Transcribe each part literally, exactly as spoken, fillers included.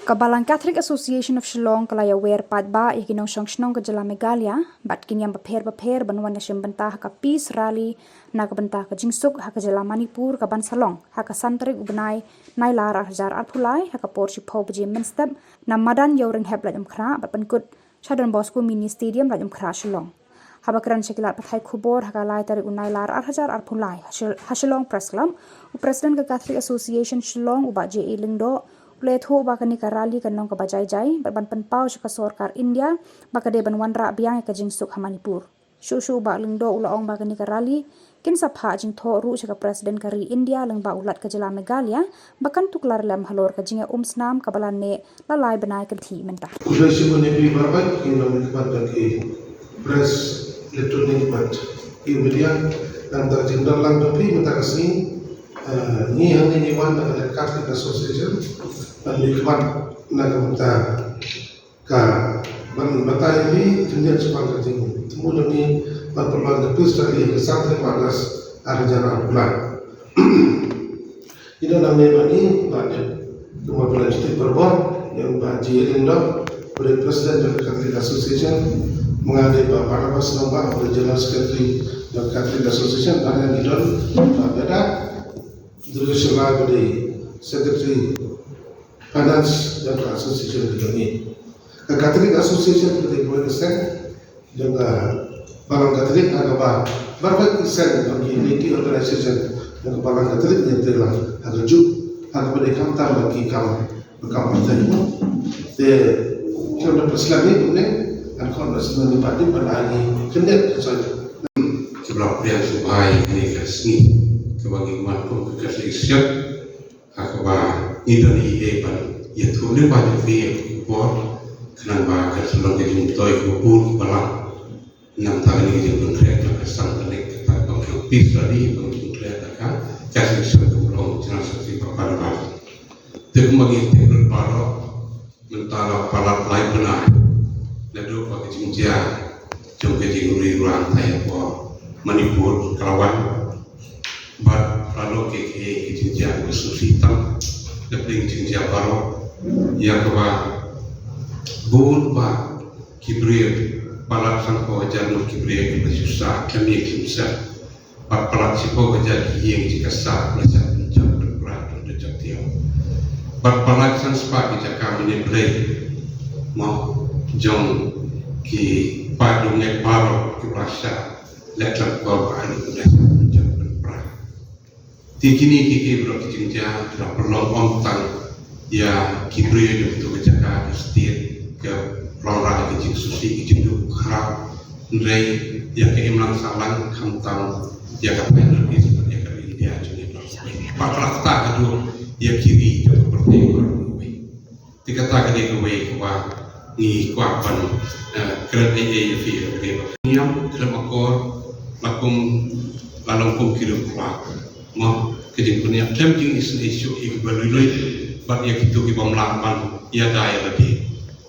Ka Balang Catholic Association of Shillong ka la ïawer paidbah ïa ki nongshong shnong ka jylla Meghalaya bad ki niam bapher bapher ban wan ïashim bynta ha ka Peace Rally na ka bynta ka jingsuk ha ka jylla Manipur ka ban sa long ha ka san tarik u bnai Nailar ar hajar arphew lai ha ka por shiphew baje mynstep na madan Ïewrynghep Laitumkhrah bad pynkut sha Don Bosco Mini Stadium Laitumkhrah, Shillong. Haba kren sha ki lad pathai khubor ha ka lai tarik u Nailar ar hajar arphew lai ha Shil-, ha Shillong Press Club, u President ka Catholic Association Shillong u Bah J A Lyngdoh u la ïathuh ba kane ka rally kan long kaba jai jai bad ban pynpaw sha ka sorkar India ba ka dei ban wanrah biang ïa ka jingsuk ha Manipur. Shuh shuh u Bah Lyngdoh u la ong ba kane ka rally kin sa phah jingthoh ruh sha ka President ka ri India lyngba u Lat ka jylla Meghalaya ba kan tuklar lem halor ka jingïaumsnam kaba la neh la lai bnai kynthih mynta. Khublei shibun ïa phi baroh ki nongmihkhmat bad ki press, electronic bad ki media. Nangta ka jingdon lang jong phi mynta ka sngi, eh, ngi hangne ngi wan na ka Catholic Association ban mihkhmat na ka bynta ka ban batai ïa phi khyndiat shaphang ka jingthmu jong ngi ban pynlong ka Peace Rally ha ka san tarik August ar hajar arphew lai. Ïa, nang ne ba ngi ba dep kumba phi la jied barabor ïa u Bah J A Lyngdoh, u dei President jong ka Catholic Association, ma nga dei Bah Barnabas Nongbah, u dei General Secretary jong ka Catholic Association, bad ngi don Bah Beda Durga Sharma, u dei Secretary Finance jong ka association ka jong ngi. Ka Catholic Association ka dei kawei ka seng jong ka Balang Catholic, ha kaba baroh ki seng jong ki, ki organization jong ka Balang Catholic ngi ïatrei lang ha kajuh, ha kaba dei khamtam ba ki kam, ba kam pyrthei mo. Te khlem da pynslem ïa une, ngan khot na sngewbha ïa phi ban ai khyndiat ka soi. Khublei shibun ïa kane ka sngi kaba ngi wan kum ka Catholic Church. Ha kaba ngi don hi dei ban ïathuh lyngba jong phi ïa ka khubor khnang ba kan sa long ka jingmyntoi kaba bun kaba lang. Nangta kane ka jingpynkhreh ka san tarik kata ka Peace Rally ban pynkhreh da ka Catholic Church ka Blong General Secretary Bah Barnabas. Te kumba ngi tip baroh, mynta la palat lai bnai naduh ba ka jingjia jong ka jingrwai ruh ha Manipur ka la wan. Bad la long ki, ki, ki jingjia kiba sngewsih tam, na pdeng jingjia baroh, ïa kaba bun bah ki briew, palat sanphew hajar ngut ki briew kiba sngewsih, khlem ïing khlem sem. Bad palat shiphew hajar ki ïing ki jaka ba la shah pynjot pynpra, pynjot tiaw. Bad palat san spah ki jaka mane blei, mo, jong ki paid longkmie baroh kiba la shah leh khlem kor ba haduh ba la shah pynjot pynpra. Te kine kiei kiei baroh ki jingjia ki la pynlong ym tang ïa ki briew jong kito ki jaka, ki state, ka long ruh ka jingsngewsih, ka jingduh khraw. Hynrei ïa ka imlang sahlang, khamtam ïa ka North East bad ïa ka India jong ngi baroh kawei. Bad ka la ktah haduh ïa ki ri jong ka pyrthei baroh kawei. Te kata ka dei kawei kaba ngi kwah ban, eh, kren ei ei ïa phi, ïa phi ba niam khlem akor, la kum, la long kum ki riewkhlad. Mo, ka jingpynïap khlem jingisynei shuh ïa kiba lui lui bad ïa kito ki bym lah ban ïada ïa lade,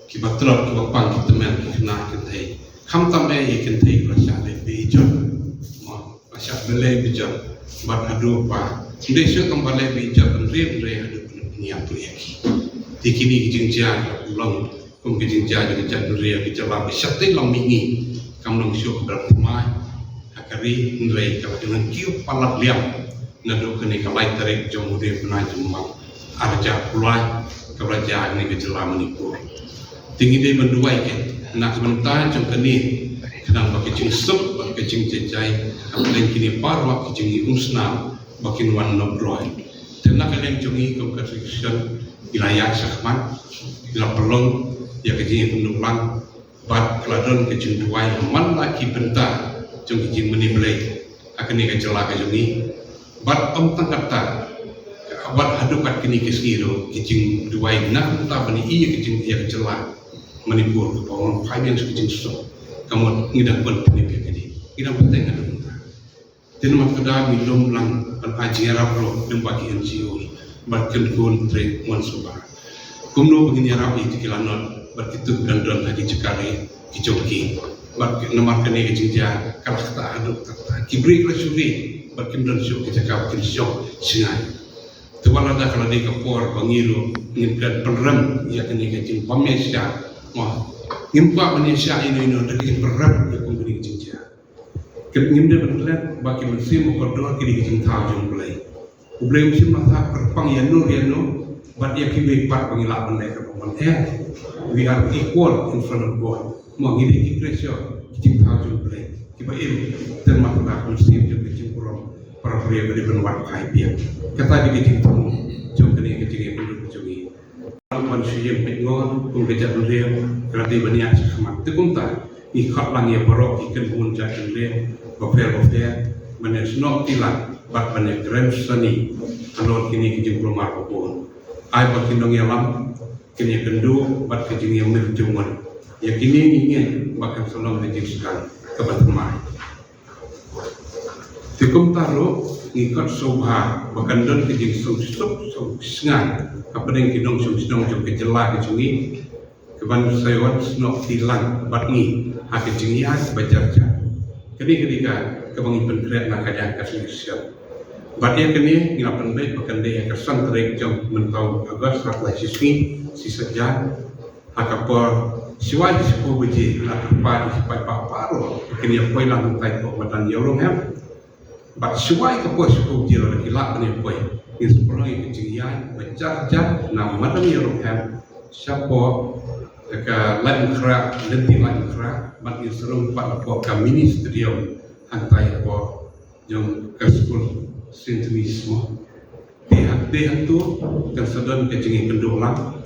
kiba tlot, kiba pang ki tymmen, ki khynnah kynthei. Khamtam eh ïa ki kynthei ba la shah leh beijot, mo, ba la shah leh beijot, bad haduh ba ym dei shuh tang ba leh beijot, hynrei, hynrei haduh ba la pynïap ruh ïa ki. Te kine ki jingjia ki la long kum ki jingjia jong ka jaitbynriew, ki jylla ba shah tei long mihngi, kam long shuh ka dang thymmai ha ka ri, hynrei ka la dang kiew palat liam naduh kane ka lai tarik jong une u bnai jong u Nailar ar hajar arphew lai, kaba la jia ha kane ka jylla Manipur. Te ngi dei ban duwai kein na ka bynta jong kane, khnang ba ka jingsuk bad ka jingjynjar hapdeng kine baroh ki jingïaumsnam ba kin wan noh kloi. Te na ka liang jong ngi kum ka Khristan, ngi la ïaid shakhmat, ngi la pynlong ïa ka jingïakynduh lang, bad ka la don ka jingduwai man la ki bynta jong ka jingmane Blei ha kane ka jylla ka jong ngi. Bad ym tang kata, bad haduh kat kine ki sngi ruh ka jingduwai na ka bynta ban ïa ka jing, ïa ka jylla Manipur kaba wan phai biang sha ka jingsuk. Ka mut ngi dang pynpyni ïa kane, ngi dang bteng haduh mynta. Te namar kata ngi lum lang ban ai jingïarap ruh lyngba ki N G O bad ki khun trei mon suba. Kumno ba ngin ïarap ïa kito ki lanot bad kito ki dang don ha ki jaka ri ki jong ki. Bad namar kane ka jingjia ka la ktah haduh katta, ki briew ki la shu ri bad kim don shuh ki jaka ba kin shong shngaiñ. Te wat la da ka la dei ka por ba ngi ruh ngin pynrem ïa kane ka jingbym ïaishah. Mo, ngim kwah ban ïaishah ïano ïano da ka jingpynrem ïa kum kane ka jingjia. Ngim dei ban klet ba ki mynsiem ba kordor ki dei ka jingthaw jong U Blei. U Blei um shym la thah kyrpang ïano ïano bad ïa kiwei pat ba ngi lah ban leh kyrpang ban eh. We are equal in front of God. Mo, ngi dei ki treasure, ki jingthaw jong U Blei kiba im. Tang ma ka mynsiem jong ka jingburom para briew ka dei ban wad phai biang. Kata dei ka jingthmu jong kane ka jingïakynduh jong ngi. Ban shu ïeng peit ngor kum ka jaitbynriew ka la dei ban ïaid shakhmat. Te kumta ngi khot lang ïa baroh ki kynhun jaitbynriew bapher bapher ban ïasnoh kti lang bad ban ïakren sani halor kine ki jingkulmar ba bun. Ai ba ki nongïalam kin ïakynduh bad ka jingïamir jingmut. Ïa kine ngi ngeit ba kan sa long ka jingstad kaba thymmai. Te kumta ruh ngi khot sngewbha ba kan don ka jingsuk suk suk sngan hapdeng ki nongshong shnong jong ka jylla ka jong ngi, ka ban sa wan snoh kti lang bad ngi ha ka jingïaid ba jar jar. Kane ka dei ka kaba ngi pynkhreh na ka liang ka shisha. Bad ïa kane ngi la pynbeit ba kan dei ha ka san tarik jong mynta u August ha ka lai shisngi, shi saitjaiñ, ha ka por shuwa shiphew baje. La kyrpad ïa ki paidbah baroh ba kin ïa poi lang hangtai hapoh madan Ïewryngham. Bad shuwa ka por shiphew baje lada ki lah ban ïa poi, ngin sa pynlong ïa ka jingïaid ba jar jar na madan Ïewryngham shapoh ka Laitumkhrah, lynti Laitumkhrah, bad ngin sa rung pat hapoh ka mini stadium hangtai hapoh jong ka skul Saint Louis mo. Te ha, te hangto kan sa don ka jingïakynduh lang.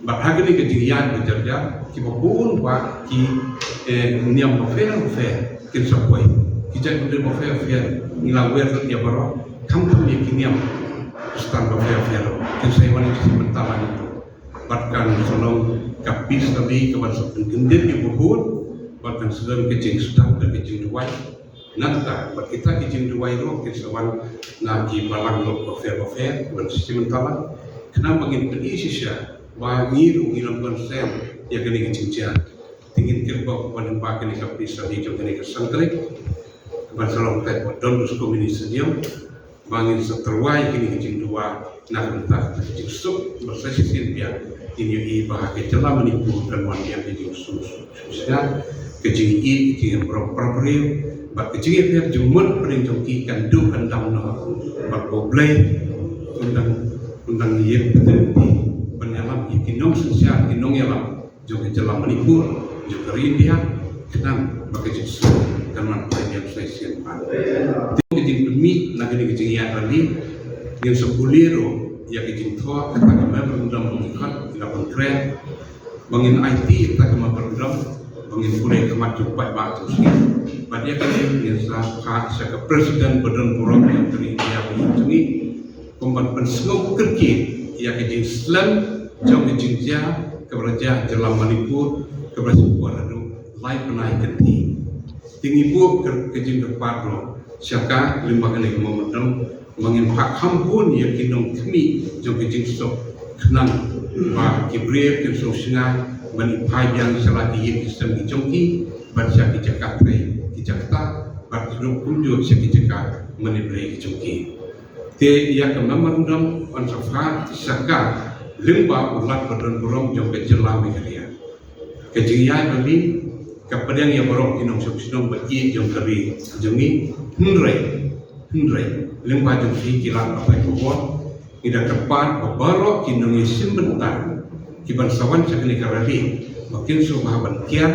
Bad ha kane ka jingïaid ba jar jar kiba bun ba ki, eh, niam bapher bapher kin sa poi. Ki jaitbynriew bapher bapher ngi la wer lut ïa baroh, khamtam ïa ki niam Khristan bapher bapher kin sa ïa wan ïa ki shim bynta lang hangto. Bad kan sa long ka peace rally kaban sa pynkyndit ïa uba bun, bad kan sa don ka jingsdang da ka jingduwai. Nangta bad kita ki jingduwai ruh kin sa wan na ki balang lok bapher bapher ban sa shim bynta lang. Khnang ba ngin pyni shisha ba ngi ruh ngi long concern ïa kane ka jingjia. Te ngin kyrpad ba lyngba kane ka peace rally jong kane ka san tarik, kaban sa long hangtai hapoh Don Bosco Mini Stadium, ba ngin sa tyrwa ïa kine ki jingduwai na ka bynta ka jingsuk, bad sa shisien biang ngin ïohi ba ha ka jylla Manipur kan wan biang ka jingsuk, suk suk suk, ka jingïeit, ka jingïaburom para briew, bad ka jingïapher jingmut pdeng jong ki kan duh kan dam noh. Bad U Blei un dang, un dang ïeng pynthikna ban ïalam ïa ki nongsynshar, ki nongïalam jong ka jylla Manipur, jong ka ri India, khnang ba ka jingsuk kan wan phai biang sa shisien pat. Te ka jingpynmih na kane ka jingïaid rally, ngin sa pule ruh ïa ka jingthoh kata ka memorandum ba ngi khot, ngi la pynkhreh ba ngin aiti ïa kata ka memorandum ba ngin pule ha khmat jong u paidbah jong ngi. Bad ïa kane ngin sa phah sha ka President ba don burom jong ka ri India ba ïeit jong ngi, kum ban pynsngew kyrkieh ïa ka jingslem jong ka jingjia kaba la jia ha jylla Manipur, kaba la shu por haduh lai bnai kynthih. Te ngi buh ka, ka jingkyrpad ruh sha ka, lyngba kane ka memorandum, ba ngin phah kham bun ïa ki nongkhmih jong ka jingsuk, khnang ba ki briew kin sngewsynei ban ïa phai biang sha la ki ïing ki sem ki jong ki, bad sha ki jaka trei ki jaka ktah, bad kumjuh sha ki jaka mane briew ki jong ki. Te ïa ka memorandum yn sa phah sha ka lyngba u Lat ba don burom jong ka jylla Meghalaya. Ka jingïaid ba ngi ka pdiang ïa baroh ki nongshong shnong ba ïeit jong ka ri jong ngi. Hynrei, hynrei lyngba jong phi ki lad pathai khubor, ngi da kyrpad ba baroh ki nongïashim bynta kiban sa wan sha kane ka rally ba kin sngewbha ban kiar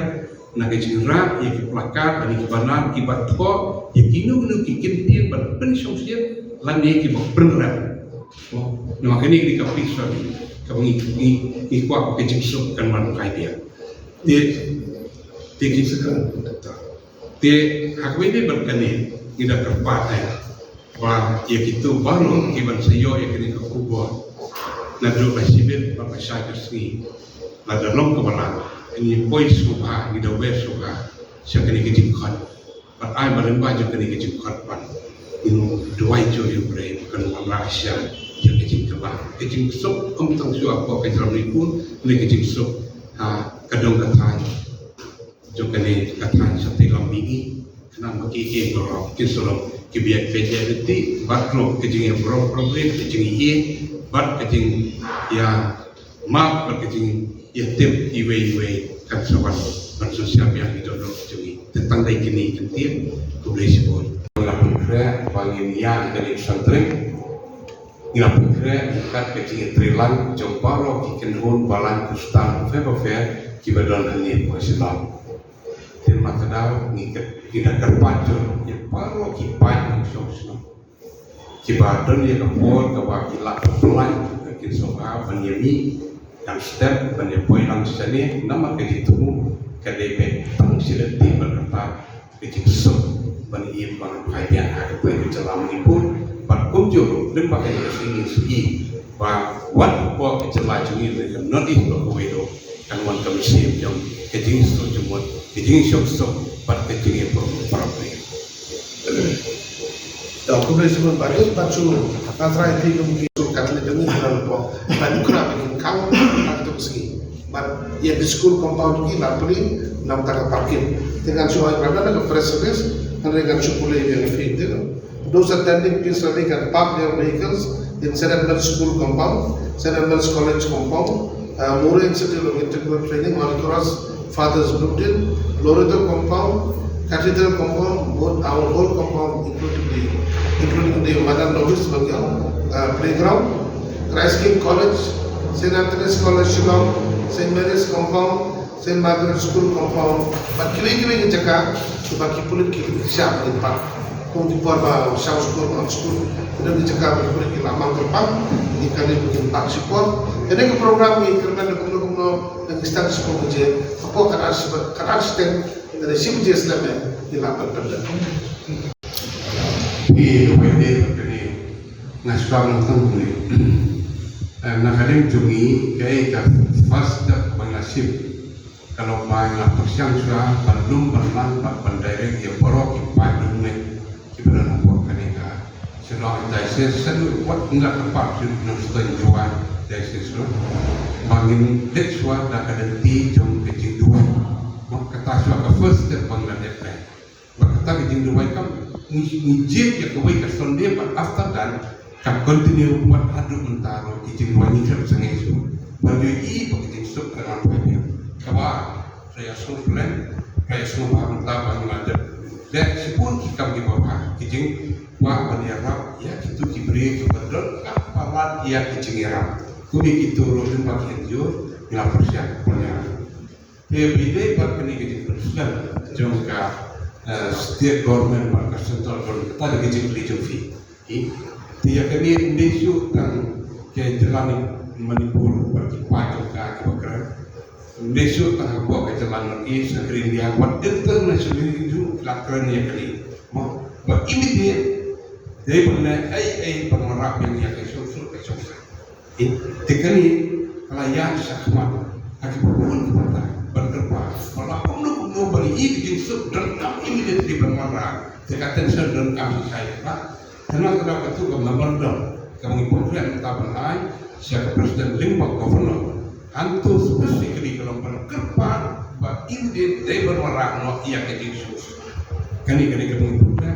na ka jingrah ïa ki plakat lane ki banner kiba thoh ïa kino kino ki kyntien ban pynshongshit lane kiba pynrem. Namar kane ka dei ka peace rally kaba ngi, ngi, ngi kwah ba ka jingsuk kan wan phai biang. Te, te ki, te ha kawei pat kane ngi da kyrpad eh ba ïa kito baroh kiban sa ïoh ïa kane ka khubor naduh la shibit bad la shai ka sngi, lada long kaba lah, ngi poi sngewbha, ngi da wer sngewbha sha kane ka jingkhot. Bad ai ba lyngba jong kane ka jingkhot pat ngin duwai juh ïa U Blei ba kan wanrah shisha ïa ka jingkylla, ka jingsuk, ym tang shuwa hapoh ka jylla Manipur, ne ka jingsuk ha ka dong ka thaiñ jong kane ka thaiñ shatei lam mihngi, khnang ba kiei kiei baroh kin sa long Ki biang peit ïa lynti bad ruh ka jingïaburom burom, ka jingïeit bad ka jingïamap bad ka jingïatip iwei iwei kan sa wan ban sngewsih biang ïa ki dohnud jong ngi. Te tang dei kine ki ktien, khublei shibun. Nga la pynkhreh ba ngin ïa kane ka santri. Nga la pynkhreh kat ka jingïatreilang jong baroh ki kynhun balang Khristan bapher bapher kiba don hangne ha Shillong. Te namar kata ngi ka, ngi da kyrpad jur ïa baroh ki paid nongshong shnong kiba don ïa ka por kaba ki lah ban pynlait, kin sngewbha ban ïa mih dang step ban ïa poi lang shane, namar ka jingthmu ka dei ban tang shi lynti ban kata ka jingsuk ban ïa ban phai biang ha ka poi ka jylla Manipur. Bad kumjuh ruh lem bad ka jingïaseng ïa shisha ba wat hapoh ka jylla jong ngi ne ka North East ba kawei ruh kan wan ka mynsiem jong ka jingsuk jingmut, ka jingshong suk bad ka jingïaburom burom. Dok khublei shibun. Bad ïa bad shu nga trai ti kum ki shu kat le jong ngi kan hapoh. Bad ïa kra ba kin kang bad ïa ka school compound ki la pli namar ka parking. Te ngan shu ai ka press release, hynrei ngan shu pule ïa ka phi te. Those attending, please rally can park their vehicles in Saint Edmund's School compound, Saint Edmund's College compound, uh, Murray Institute of Integral Training, Holy Cross Fathers Building, Loreto compound, Cathedral compound, both our whole compound, including the, including the Madan Novice Bangyo, uh, playground, Christ King College, Saint Anthony's College Shillong, Saint Mary's compound, Saint Margaret School compound, bad kiwei kiwei ki jaka kiba ki pulit ki shah ban pat. Kum ki por ba shah skul, on skul, ki don ki jaka ba ki pulit ki la mang kyrpang, ki kane ba kin pat shipor. Kane ka program ngi kyrmen da kumno kumno, da ngi start shipor baje, hapoh ka ar, ka ar shiteng, da shipor baje slem eh, ki la pat pat. Phi, wei de, kane, nga sngewthuh ngi. Eh, na ka liang jong ngi, kaei ka first step ba ngi la shim. Ka long ba ngi la pyrshang shuwa ban lum ban lang bad ban direct ïa baroh ki paidbah kiba don hapoh kane ka Shillong Diocese, shaduh wat ngi la kyrpad sha ki nongshong shnong Jowai Diocese ruh ba ngin leit shuwa da ka lynti jong ka jingduwai. Bad kata shuwa ka first step ba ngi la dep leh. Bad kata ka jingduwai kam ngi, ngi jied ïa kawei ka Sunday, bad after that ka continue bad haduh mynta ruh ki jingduwai ngi khlem sangeh shuh. Ban ïohi ba ka jingsuk ka nang phai biang. Kaba Raya sngewpleng, raya sngewbha mynta ba ngi la dep leh shibun ki kam kiba bha, ki jingkwah ban ïarap ïa kito ki briew kiba donkam palat ïa ki jingïarap. Kumne kito ruh lem bad ki N G O ngi la pyrshang ban ïarap. Te ba ïadei bad kane ka jingpynslem jong ka, eh, state government bad ka central government, kata ka jingkylli jong phi. Te ïa kane ym dei shuh tang ka jylla Manipur bad ki paid jong ka kiba kren. Ym dei shuh tang hapoh ka jylla North East, ha India, wat internationally ruh la kren ïa kane. Mo, ba immediate dei ban leh ei ei ban wanrah biang ïa ka shong suk ka shong saiñ. Te kane ka la ïaid shakhmat ha kiba bun ki paidbah ban kyrpad ba la kumno kumno ban ïohi ka jingsuk donkam immediately ban wanrah. Te ka attention donkam shisha ïa ka. Te na kata ka tu ka memorandum kaba ngi pynkreh mynta ban ai sha ka President lyngba u Governor. Hangto specifically ka long ban kyrpad ba immediate dei ban wanrah noh ïa ka jingsuk. Kane kane kaba ngi pynkreh.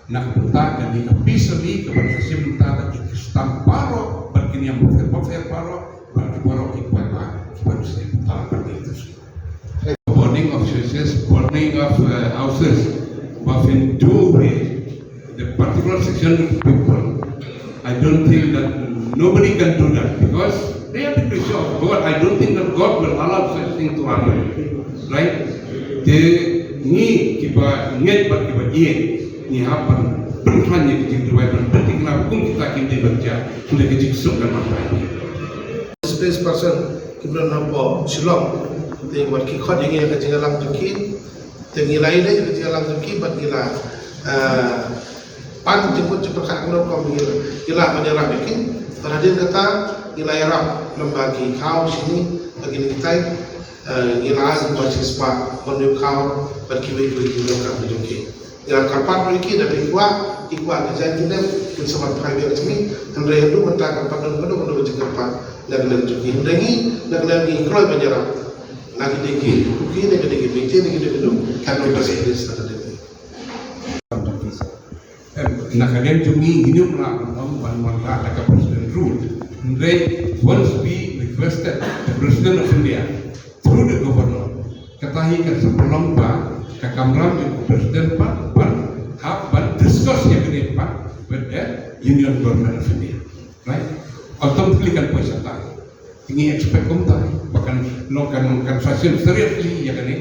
Na ka bynta kane ka peace rally kaba ngi sa shim mynta da ki Khristan baroh bad ki niam bapher bapher baroh bad ki baroh ki paidbah kiba ngi sa shim mynta bad ki Khristan. Burning of churches, burning of, uh, houses, ba phin duh the particular section of people. I don't think that nobody can do that because they are the creature of God. I don't think that God will allow such thing to happen. Right? Te ngi kiba ngeit bad kiba ïeit ngi hap ban pynkhlaiñ ïa ka jingduwai ban pynthikna kum kita kim dei ban jia, kumta ka jingsuk kan wan bai. Space person kiba don hapoh Shillong te wat ki khot ïa ngi ïa ka jingïalang jong ki. Te ngi la ïa ka jingïalang jong ki bad ngi la, eh, pan jingmut jingpyrkhat kumno kum ngi la, ngi la ban ïarap ïa ki. Bad hadien kata ngi la ïarap lem bad ki khaw shini bad ki ngi tai, eh, ngi la ai kumba shispah ban ïa khaw bad kiwei kiwei ki nongkam jong ki. Ngi la kyrpad ïa ki da ki kwah, ki kwah ki jaiñ ki nep kin sa ban phai biang jong ngi. Hynrei haduh mynta kyrpad don kano kano ka jingkyrpad na ka liang jong ki. Hynrei ngi na ka liang ngi kloi ban ïarap. Na ki dei ki Kuki, na ki dei ki Meitei, na ki dei ki Hmar, kan ki ba sa dei sa dei. Em, Na ka liang jong ngi ngi ym lah ban ong ban wanrah da ka President rule. Hynrei once we requested the President of India through the Governor, kata hi kan sa pynlong ba ka kamram jong ka President pat ban hap ban discuss ïa kane pat with the Union Government of India. Right? Automatically kan poi shata. Ngi expect kumta ba kan long, kan, kan sa sngewthuh seriously ïa kane.